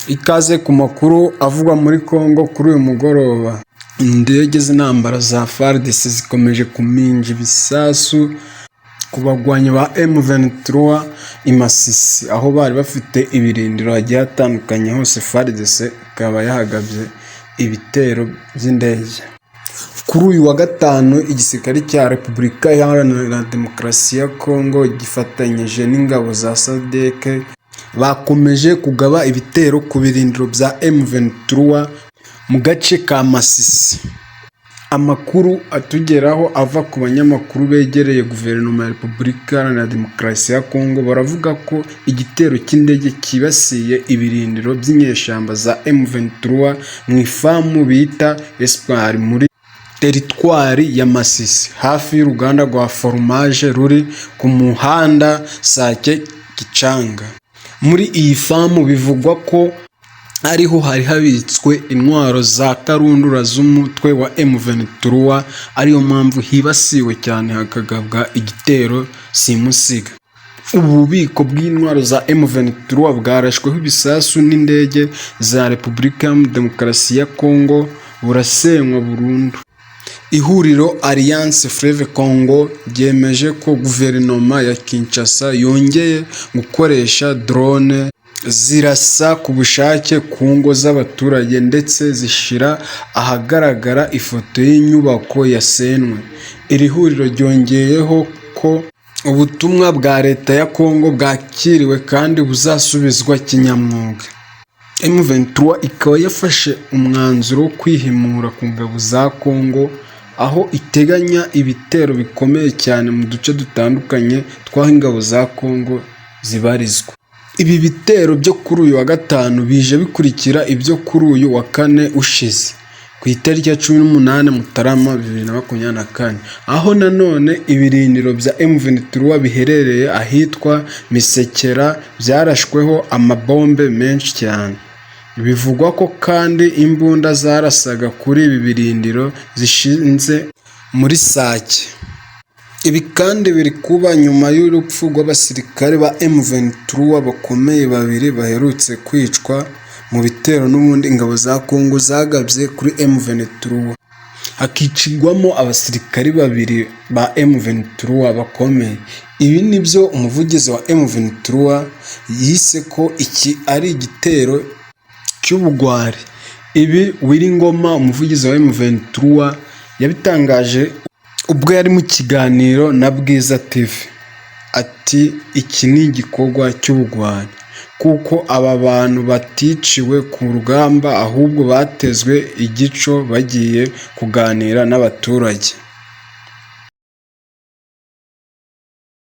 Ikaze ku makuru avugwa muri Congo kuri uyu mugoroba. Indege z'intambara za FARDC zikomeje kuminja ibisasu ku bagwanyi ba M23 i Masisi, aho bari bafite ibirindiro hagiye hatandukanye hose, FARDC ikaba yahagabye ibitero by'indege. Kuri uyu wa gatanu, igisirikare cya Repubulika Iharanira Demokarasi ya Congo gifatanyije n'ingabo za SADC bakomeje kugaba ibitero ku birindiro bya M23 mu gace ka Masisi. Amakuru atugeraho ava ku banyamakuru begereye guverinoma ya Repubulika Iharanira Demokarasi ya Congo baravuga ko igitero cy'indege cyibasiye ibirindiro by'inyeshyamba za M23 mu ifamu bita Espoir muri teritwari ya Masisi, hafi y'uruganda rwa foromaje ruri ku muhanda Sake Kitchanga. Muri iyi famu bivugwa ko ariho hari habitswe intwaro za karundura z'umutwe wa M23, ariyo mpamvu hibasiwe cyane hakagabwa igitero simusiga. Ububiko bw'intwaro za M23 bwarashweho ibisasu n'indege za Repubulika ya Demokarasi ya Congo, burasenywa burundu. Ihuriro Alliance Fleuve Congo ryemeje ko guverinoma ya Kinshasa yongeye gukoresha drone zirasa ku bushake ku ngo z'abaturage, ndetse zishyira ahagaragara ifoto y'inyubako yasenwe. Iri huriro ryongeyeho ko ubutumwa bwa leta ya Congo bwakiriwe kandi buzasubizwa kinyamwuga. M23 ikaba yafashe umwanzuro wo kwihimura ku ngabo za Congo, aho iteganya ibitero bikomeye cyane mu duce dutandukanye tw'aho ingabo za Congo zibarizwa. Ibi bitero byo kuri uyu wa gatanu bije bikurikira ibyo kuri uyu wa kane ushize ku itariki ya 18 Mutarama 2024, aho nanone ibirindiro bya M23 biherereye ahitwa Misekera byarashweho amabombe menshi cyane. Bivugwa ko kandi imbunda zarasaga kuri ibi birindiro zishinze muri Sake. Ibi kandi biri kuba nyuma y'urupfu rw'abasirikare ba M23 bakomeye babiri baherutse kwicwa mu bitero n'ubundi ingabo za Congo zagabye kuri M23, hakicirwamo abasirikari babiri ba M23 bakomeye. Ibi nibyo umuvugizi wa M23 yise ko iki ari igitero cy'ubugwari. Ibi Willy Ngoma, umuvugizi wa M23, yabitangaje ubwo yari mu kiganiro na Bwiza TV. Ati: "Iki ni igikorwa cy'ubugwari kuko aba bantu baticiwe ku rugamba, ahubwo batezwe igico bagiye kuganira n'abaturage."